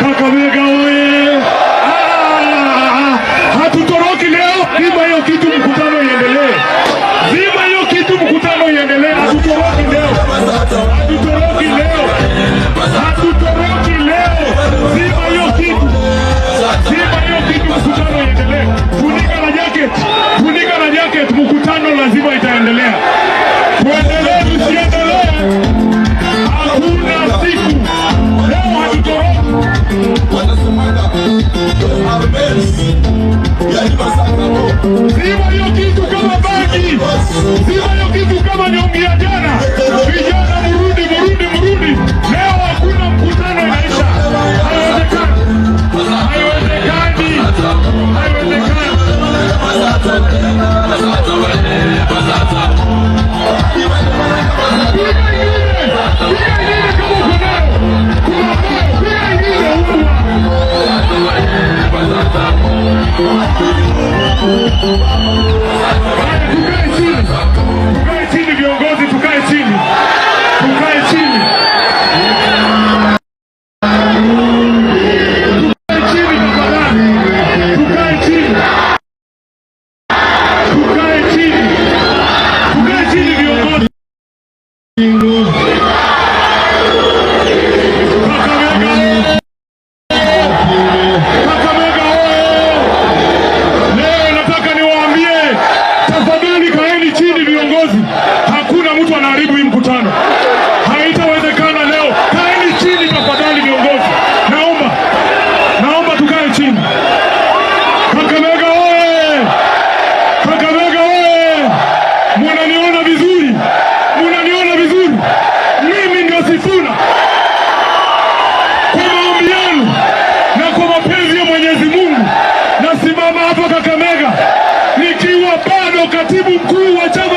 Kakamega oye! Ah, hatutoroki leo. Zima hiyo kitu, mkutano iendelee. Zima hiyo kitu, mkutano iendelee. Hatutoroki leo, hatutoroki leo, hatutoroki leo. Zima hiyo kitu, zima hiyo kitu, mkutano iendelee. Funika na jacket, funika na jacket, mkutano lazima itaendelea. Tuendelee tusiendelee, hakuna siku leo hatutoroki. Wanasemaga Armes yalibasakabo. Zima hiyo kitu kama bangi, zima hiyo kitu kama nyongi ya jana. Vijana murudi, murudi, murudi. Leo hakuna mkutano inaisha. Haiwezekani, haiwezekani, haiwezekani. Piga ingine, piga ingine kama uko nayo. Kuna nayo, piga ingine huku. Haya, tukae chini, tukae chini viongozi, tukae chini, tukae chini, tukae chini tafadhali, tukae chini, tukae chini, tukae chini viongozi. Kakamega, Kakamega oye! Leo nataka niwaambie, tafadhali kaeni chini viongozi. Hakuna mtu anaharibu hii mkutano, haitawezekana leo. Kaeni chini tafadhali viongozi, naomba, naomba tukae chini. Kakamega oye! Kakamega oye! Munaniona vizuri? Munaniona vizuri? Mimi ndio Sifuna kwa maombi yenu na kwa mapenzi ya Mwenyezi Mungu nasimama hapa Kakamega nikiwa bado katibu mkuu wa chama